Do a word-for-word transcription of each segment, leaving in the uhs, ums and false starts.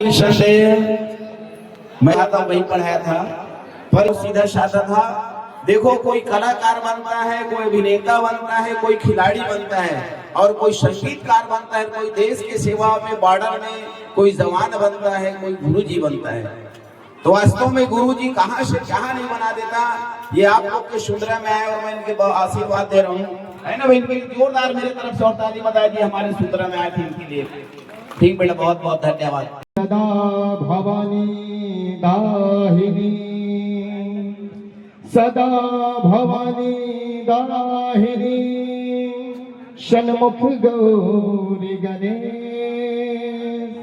संदेह मैं आता वही पढ़ाया था, पर सीधा साधा था। देखो, कोई कलाकार बनता है, कोई अभिनेता बनता है, कोई खिलाड़ी बनता है, और कोई संगीतकार बनता है, कोई देश के सेवा में बॉर्डर में कोई जवान बनता है, कोई गुरुजी बनता है। तो वास्तव में गुरुजी कहाँ से कहाँ नहीं बना देता, ये आप लोग के सुंदरा में आए और मैं इनके ब- आशीर्वाद दे रहा हूँ, है ना भाई? इनके लिए जोरदार मेरे तरफ से और ताली बजा दी हमारे सुंदरा में आए थे इनके लिए। ठीक बेटा, बहुत बहुत धन्यवाद। सदा भवानी दाहिनी, सदा भवानी दाहिनी, षण्मुख गौरी गणेश,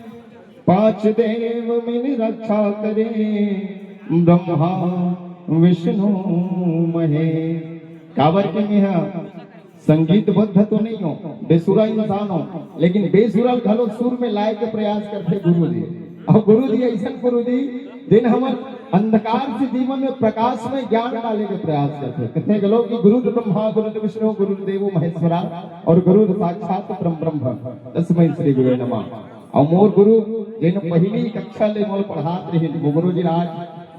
पांच देव मिल रक्षा करे, ब्रह्मा विष्णु महेश। काबर के मैं संगीतबद्ध तो नहीं हो, बेसुरा इंसान हो, लेकिन बेसुरा घलो सुर में लाए के प्रयास करथे गुरु जी। और गुरु जी ऐसन गुरु जी, जिन हमर अंधकार से जीवन में प्रकाश में ज्ञान डाले के प्रयास करथे। कथे घलो कि गुरु ब्रह्मा, गुरु विष्णु, गुरु देवो महेश्वरा, और गुरु साक्षात परम ब्रह्म, तस्मै श्री गुरु नमः। और मोर गुरु, जिन पहली कक्षा ले मोल पढ़ात रहिन, वो गुरु जी आज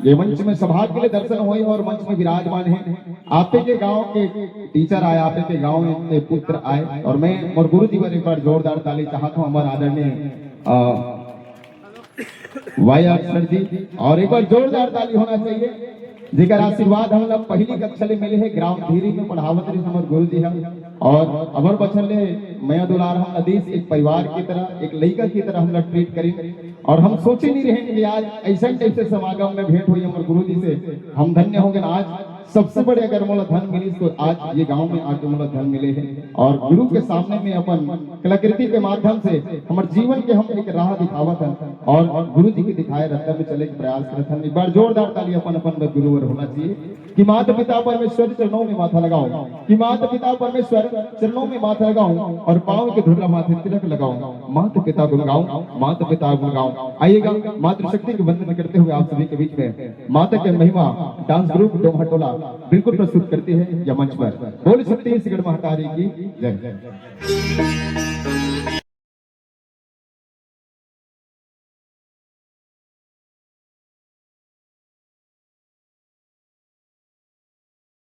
ये मंच में सौभाग्य ले दर्शन होए और मंच में विराजमान है। आपे के गांव के टीचर आए, आपे के गांव के पुत्र आए, और मैं मोर गुरु जी बर एक बार जोरदार ताली चाहत हूँ, हमारे आदरणीय, अ, वाई आर सर जी, और एक बार जोरदार ताली होना चाहिए, जेकर आशीर्वाद हमला पहली कक्षा ले मिले है, ग्राम धीरी में पढ़ावत रहे हमर गुरु जी हम, और अबर बचन ले मया दुलार हम आदेश एक परिवार की तरह, एक लइका की तरह हमला ट्रीट करिन, और हम सोचे नहीं रहे कि आज ऐसा टाइप से समागम में भेंट हुई हमर गुरु जी से। हम धन्य हो गए आज। सबसे बड़े अगर मोला धन मिलिस तो आज ये गांव में आके मोला धन मिले है, और गुरु के सामने में अपन कलाकृति के माध्यम से हमर जीवन के हम एक राह दिखावत हन, और गुरु जी के दिखाए रस्ता में चले के प्रयास करत हन। एक बार जोरदार ताली अपन अपन बर गुरु बर होना चाहिए। कि माता पिता परमेश्वर चरणों में माथा लगाओ, कि माता पिता परमेश्वर चरणों में माथा लगाओ और पाँव के धूल माथे तिलक लगाओ। माता पिता गुण गाओ, माता पिता गुण गाओ। आइएगा, मातृशक्ति के वंदन करते हुए आप सभी के बीच में माता के महिमा डांस ग्रुप डोमहटोला बिल्कुल प्रस्तुत करती है यह मंच पर। बोल छत्तीसगढ़ महतारी की जय।